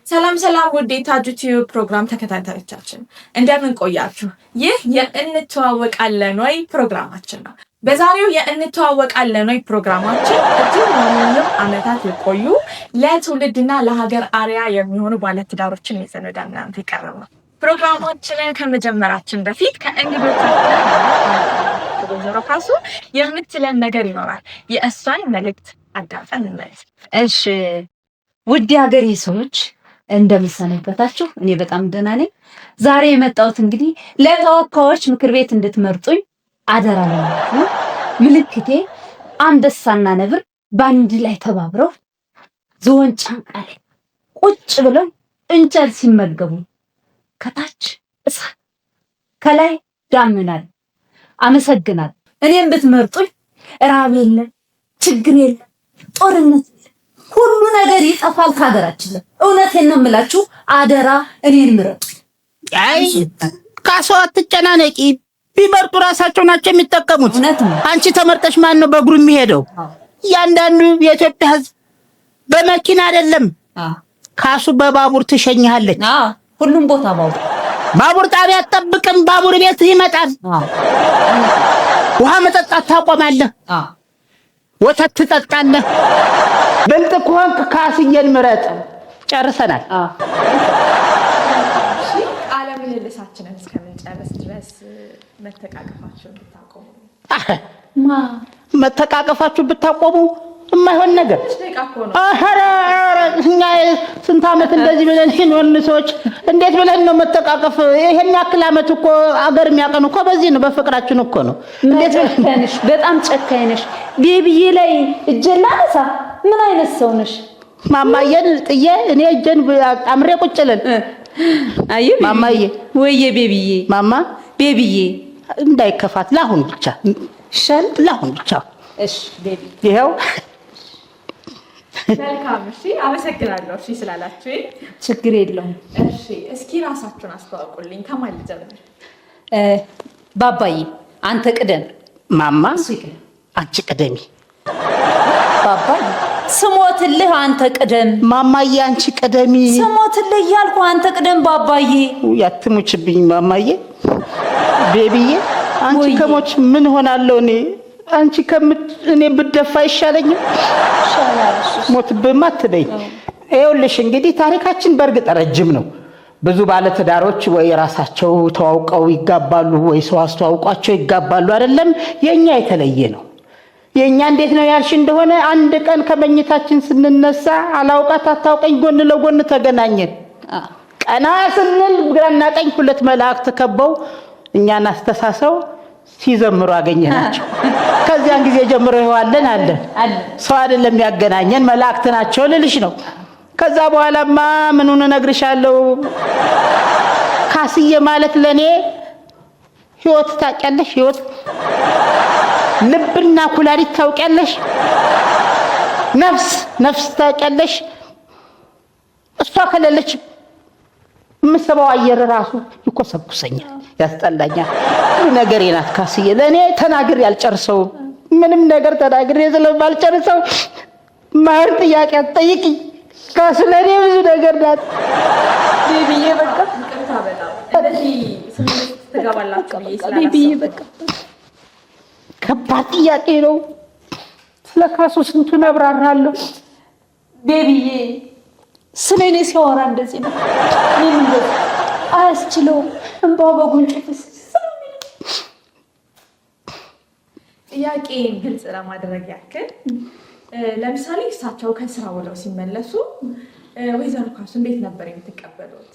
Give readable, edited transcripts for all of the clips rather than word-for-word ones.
ሰላም ሰላም፣ ውድ የታጁ ቲዩብ ፕሮግራም ተከታታዮቻችን እንደምን ቆያችሁ? ይህ የእንተዋወቃለን ወይ ፕሮግራማችን ነው። በዛሬው የእንተዋወቃለን ወይ ፕሮግራማችን እጅግ ለረጅም ዓመታት የቆዩ፣ ለትውልድና ለሀገር አርአያ የሚሆኑ ባለትዳሮችን ይዘን ወደ እናንተ የቀረብነው። ፕሮግራማችንን ከመጀመራችን በፊት ከእንግዶቻችን ወይዘሮ ካሱ የምትለን ነገር ይኖራል። የእሷን መልእክት አዳምጠን እንመለስ። እሺ፣ ውድ የሀገሬ ሰዎች፣ እንደምን ሰነበታችሁ? እኔ በጣም ደህና ነኝ። ዛሬ የመጣሁት እንግዲህ ለተወካዮች ምክር ቤት እንድትመርጡኝ አደራ ለማለት ነው። ምልክቴ አንበሳና ነብር በአንድ ላይ ተባብረው ዝሆን ጫንቃ ላይ ቁጭ ብለው እንጨት ሲመገቡ ከታች እሳት ከላይ ዳመናል። አመሰግናል። እኔም ብትመርጡኝ ራብ የለ፣ ችግር የለ፣ ጦርነት የለ፣ ሁሉ ነገር ይጠፋል ከሀገራችን ላይ። እውነቴን ነው የምላችሁ፣ አደራ እኔን ምረጡ። አይ ካሱ፣ አትጨናነቂ። ቢመርጡ ራሳቸው ናቸው የሚጠቀሙት። እውነት ነው። አንቺ ተመርጠሽ ማን ነው በእግሩ የሚሄደው? እያንዳንዱ የኢትዮጵያ ሕዝብ በመኪና አይደለም፣ ካሱ በባቡር ትሸኝሃለች። አዎ፣ ሁሉም ቦታ ባቡር። ባቡር ጣቢያ አትጠብቅም። ባቡር ቤት ይመጣል። ውሃ መጠጣት ታቆማለህ። ወተት ትጠጣለህ። ብልጥ ከሆንክ ካስዬን ምረጥ። ጨርሰናል። ቃለ ምልልሳችንን እስከምንጨርስ ድረስ መተቃቀፋችሁን ብታቆሙ። ማ መተቃቀፋችሁ ብታቆሙ የማይሆን ነገር። ትንሽ ደቂቃ እኮ ነው። ኧረ ኧረ፣ እኛ ስንት ዓመት እንደዚህ ብለን የኖርን ሰዎች እንዴት ብለን ነው መተቃቀፍ? ይሄን ያክል ዓመት እኮ አገር የሚያቀን እኮ በዚህ ነው፣ በፍቅራችን እኮ ነው። እንዴት ብለን ጨካኝ ነሽ፣ በጣም ጨካኝ ነሽ። ቤቢዬ ላይ እጄን ላነሳ ምን አይነት ሰው ነሽ? ማማዬን ጥዬ እኔ እጄን አጣምሬ ቁጭ ልል? አየ ማማዬ። ወየ ቤቢዬ። ማማ። ቤቢዬ። እንዳይከፋት ለአሁን ብቻ። ይሻል። ለአሁን ብቻ። እሺ ቤቢ። ይኸው። መልካም፣ እሺ፣ አመሰግናለሁ። እሺ ስላላችሁ። ችግር የለውም። እሺ፣ እስኪ ራሳችሁን አስተዋውቁልኝ። ከማን ልጀምር? ባባዬ፣ አንተ ቅደም። ማማ። እሱ ይቅደም። አንቺ ቅደሚ። ባባዬ፣ ስሞትልህ አንተ ቅደም። ማማዬ፣ አንቺ ቅደሚ። ስሞትልህ እያልኩ አንተ ቅደም ባባዬ። ያትሙችብኝ ማማዬ። ቤቢዬ፣ አንቺ ወይዬ። ከሞች ምን ሆናለሁ እኔ? አንቺ ከምት እኔ ብደፋ አይሻለኝም? ይሻላል እሱ። ሞትብህማ አትበይ። ይኸውልሽ እንግዲህ ታሪካችን በእርግጥ ረጅም ነው። ብዙ ባለትዳሮች ወይ ራሳቸው ተዋውቀው ይጋባሉ፣ ወይ ሰው አስተዋውቋቸው ይጋባሉ። አይደለም፣ የእኛ የተለየ ነው። የእኛ እንዴት ነው ያልሽ እንደሆነ አንድ ቀን ከመኝታችን ስንነሳ አላውቃት አታውቀኝ ጎን ለጎን ተገናኘን። ቀና ስንል ግራና ቀኝ ሁለት መላእክት ከበው እኛን አስተሳሰው ሲዘምሩ አገኘናቸው። ከዚያን ጊዜ ጀምሮ ይኸው አለን አለን። አለ። ሰው አይደለም ያገናኘን፣ መላእክት ናቸው ልልሽ ነው። ከዛ በኋላማ ምኑን እነግርሻለሁ። ካስዬ ማለት ለኔ ህይወት ታውቂያለሽ፣ ህይወት፣ ልብና ኩላሊት ታውቂያለሽ፣ ነፍስ ነፍስ ታውቂያለሽ። እሷ ከሌለች የምስበው አየር ራሱ ይኮሰኩሰኛል፣ ያስጠላኛል። ሁሉ ነገሬ ናት ካስዬ። ለእኔ ተናግሬ አልጨርሰውም። ምንም ነገር ተናግሬ ስለማልጨርሰው ማር ጥያቄ አትጠይቂኝ። ካሱ ለእኔ ብዙ ነገር ናት። ቤቢዬ፣ በቃ ይቅርታ፣ በጣም እንደዚህ ስሜት ትገባላችሁ ብዬ ቤቢዬ። ስላላሰብኩ። በቃ። ከባድ ጥያቄ ነው። ስለ ካሱ ስንቱን አብራራለሁ። ቤቢዬ ስለ እኔ ሲያወራ እንደዚህ ነው። እኔም እንደዚህ አያስችለውም። እንባው በጉንጩ ፍስስ ነው የሚለው። ጥያቄን ግልጽ ለማድረግ ያክል ለምሳሌ እሳቸው ከስራ ውለው ሲመለሱ ወይዘሮ ካሱ እንዴት ነበር የምትቀበሉት?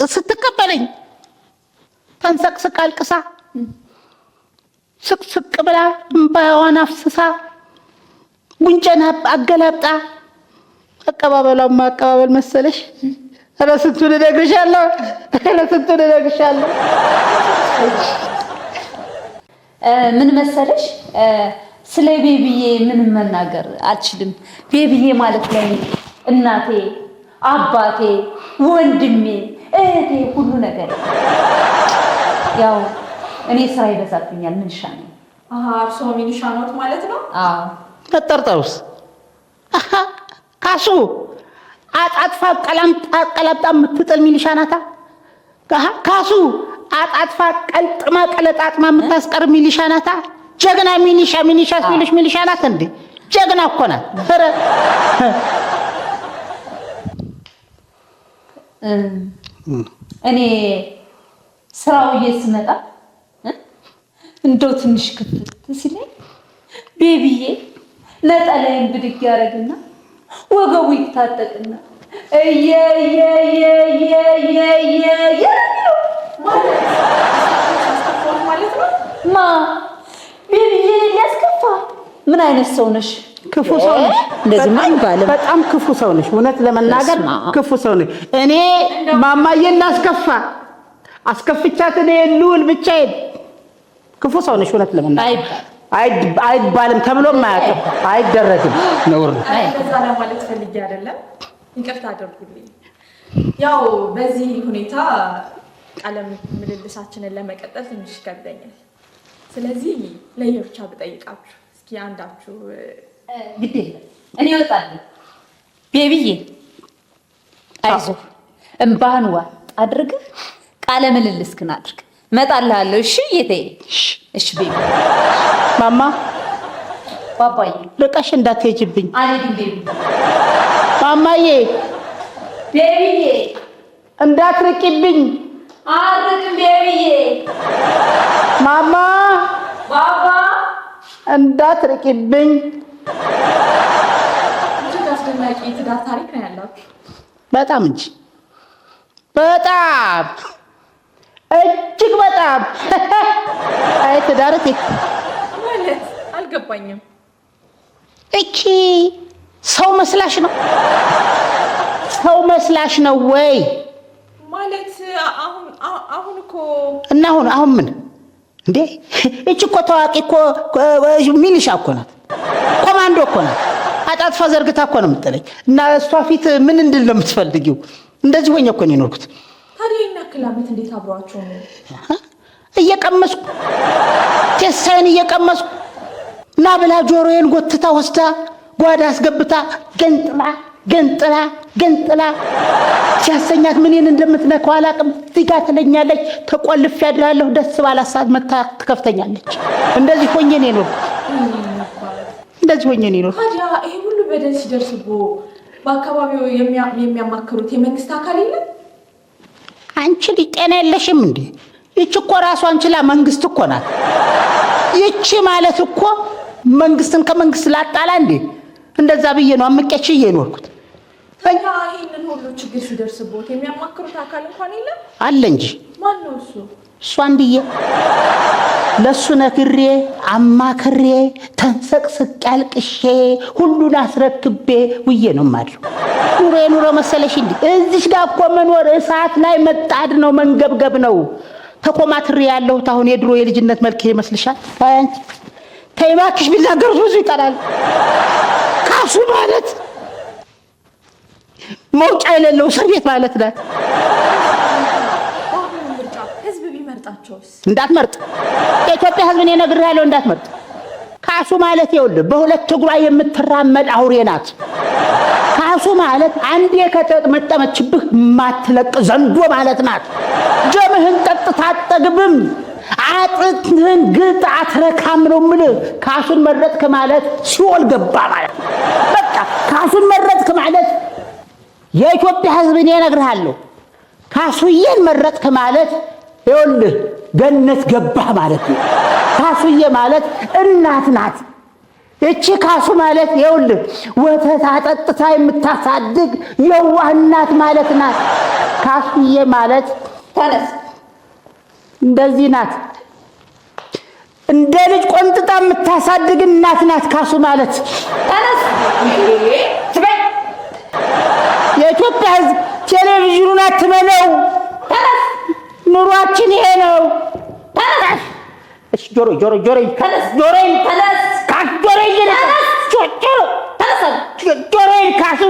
ስትቀበለኝ ተንሰቅስቃ አልቅሳ፣ ስቅስቅ ብላ፣ እምባዋን አፍስሳ፣ ጉንጬን አገላብጣ፣ አቀባበሏማ አቀባበል መሰለሽ። ኧረ ስንቱን እነግርሻለሁ፣ ኧረ ስንቱን እነግርሻለሁ። ምን መሰለሽ፣ ስለ ቤቢዬ ምንም መናገር አልችልም። ቤቢዬ ማለት ለኔ እናቴ፣ አባቴ፣ ወንድሜ፣ እህቴ፣ ሁሉ ነገር። ያው እኔ ስራ ይበዛብኛል። ምንሻ ነኝ። አሀ፣ እርስዎ ሚኒሻ ኖት ማለት ነው? አዎ። መጠርጠሩስ? አሃ፣ ካሱ አጣጥፋ ቀላምጣ የምትጥል ሚሊሻ ናታ። ካሱ አጣጥፋ ቀልጥማ ቀለጣጥማ የምታስቀር ሚሊሻ ናታ። ጀግና ሚሊሻ ሚሊሻ ሚሊሽ ሚሊሻ ናት እንዴ! ጀግና እኮ ናት። ኧረ እኔ ስራው ስመጣ እንደው ትንሽ ክፍት ሲለኝ ቤቢዬ ነጠላዬን ብድግ ያደርግና ወገቡ ይታጠቅና እየየየየየየ ማለት ነው። ማ ቤቢዬ ሊያስከፋ ምን አይነት ሰው ነሽ? ክፉ ሰው ነሽ። እንደዚህማ አይባልም። በጣም ክፉ ሰው ነሽ። እውነት ለመናገር ክፉ ሰው ነሽ። እኔ ማማዬን ላስከፋ አስከፍቻት እኔ ልውል ብቻዬን። ክፉ ሰው ነሽ። እውነት ለመናገር አይባልም ተብሎም አያውቅም፣ አይደረግም። ነውር ነው። እንደዛ ለማለት ፈልጌ አይደለም፣ ይቅርታ አድርጉልኝ። ያው በዚህ ሁኔታ ቃለ ምልልሳችንን ለመቀጠል ትንሽ ይከብደኛል። ስለዚህ ለየብቻ ብጠይቃችሁ እስኪ አንዳችሁ ግድ የለም እኔ እወጣለሁ። ቤቢዬ አይዞህ፣ እምባህን ዋጥ አድርገህ ቃለ ምልልስክን አድርግ። እመጣልሃለሁ። እሺ እየቴ። እሺ baby። ማማ ባባዬ ርቀሽ እንዳትሄጂብኝ። አልሄድም baby። ማማዬ ቤቢዬ እንዳትርቂብኝ። አልርቅም ቤቢዬ። ማማ ባባ እንዳትርቂብኝ። እጅግ አስደናቂ የትዳር ታሪክ ነው ያላችሁ። በጣም እንጂ በጣም እጅግ በጣም አይ ትዳር ማለት አልገባኝም። እቺ ሰው መስላሽ ነው? ሰው መስላሽ ነው ወይ? ማለት አሁን አሁን እኮ እና አሁን አሁን ምን እንዴ? እቺ እኮ ታዋቂ እኮ ሚሊሻ እኮ ናት፣ ኮማንዶ እኮ ናት። አጣጥፋ ዘርግታ እኮ ነው የምትለኝ። እና እሷ ፊት ምን እንድል ነው የምትፈልጊው? እንደዚህ ሆኜ እኮ ነው የኖርኩት። ታዲያ ይህን ያክል ዓመት እንዴት አብሯቸው ነው? እየቀመስኩ ቴሳይን እየቀመስኩ እና ብላ ጆሮዬን ጎትታ ወስዳ ጓዳ አስገብታ ገንጥላ ገንጥላ ገንጥላ ሲያሰኛት ምንን እንደምትነካው አላቅም። እዚህ ጋር ትለኛለች። ተቆልፌ ያድራለሁ። ደስ ባላት ሰዓት መታ ትከፍተኛለች። እንደዚህ ሆኜ ነው የኖርኩት። እንደዚህ ሆኜ ነው የኖርኩት። ታዲያ ይሄ ሁሉ በደል ሲደርስቦ በአካባቢው የሚያማክሩት የመንግስት አካል የለም? አንቺ ልጅ ጤና የለሽም እንዴ? ይቺ እኮ ራሷን ችላ መንግስት እኮ ናት። ይቺ ማለት እኮ መንግስትን ከመንግስት ላጣላ እንዴ? እንደዛ ብዬ ነው አምቄች እየኖርኩት። ታዲያ ይህንን ሁሉ ችግር ሲደርስቦት የሚያማክሩት አካል እንኳን የለም? አለ እንጂ። ማን ነው እሱ? እሱ አንድዬ ለሱ ነግሬ አማክሬ ተንሰቅስቄ አልቅሼ ሁሉን አስረክቤ ውዬ ነው የማድረው። ኑሮ የኑሮ መሰለሽ እንዴ? እዚሽ ጋር እኮ መኖር እሳት ላይ መጣድ ነው፣ መንገብገብ ነው። ተኮማትሬ ያለሁት አሁን የድሮ የልጅነት መልክ ይመስልሻል? አይ አንቺ ተይ እባክሽ፣ ቢናገሩት ብዙ ይቀራል። ካሱ ማለት መውጫ የሌለው እስር ቤት ማለት ናት። በአሁኑ ምርጫ ህዝብ ቢመርጣቸውስ? እንዳትመርጥ የኢትዮጵያ ሕዝብ እኔ እነግርሃለሁ፣ እንዳትመርጥ። ካሱ ማለት ይኸውልህ በሁለት እግሯ የምትራመድ አውሬ ናት። ካሱ ማለት አንዴ ከተጠመጠመችብህ የማትለቅ ዘንዶ ማለት ናት። ደምህን ጠጥታ አትጠግብም፣ አጥንትህን ግጥ አትረካም ነው የምልህ። ካሱን መረጥክ ማለት ሲኦል ገባ ማለት ነው። በቃ ካሱን መረጥክ ማለት የኢትዮጵያ ሕዝብ እኔ እነግርሃለሁ፣ ካሱዬን መረጥክ ማለት ይኸውልህ ገነት ገባህ ማለት ነው። ካሱዬ ማለት እናት ናት። እቺ ካሱ ማለት ይኸውልህ ወተት አጠጥታ የምታሳድግ የዋህ እናት ማለት ናት። ካሱዬ ማለት ተነስ። እንደዚህ ናት። እንደ ልጅ ቆንጥጣ የምታሳድግ እናት ናት ካሱ ማለት። ተነስ። ትበይ የኢትዮጵያ ሕዝብ ቴሌቪዥኑን አትመነው። ተነስ። ኑሯችን ይሄ ነው። ተነስ። እሺ ጆሮ ጆሮ ጆሮ ተነስ። ጆሮዬን ተነስ። ጆሮዬን ተነስ። ጆሮዬን ካሱ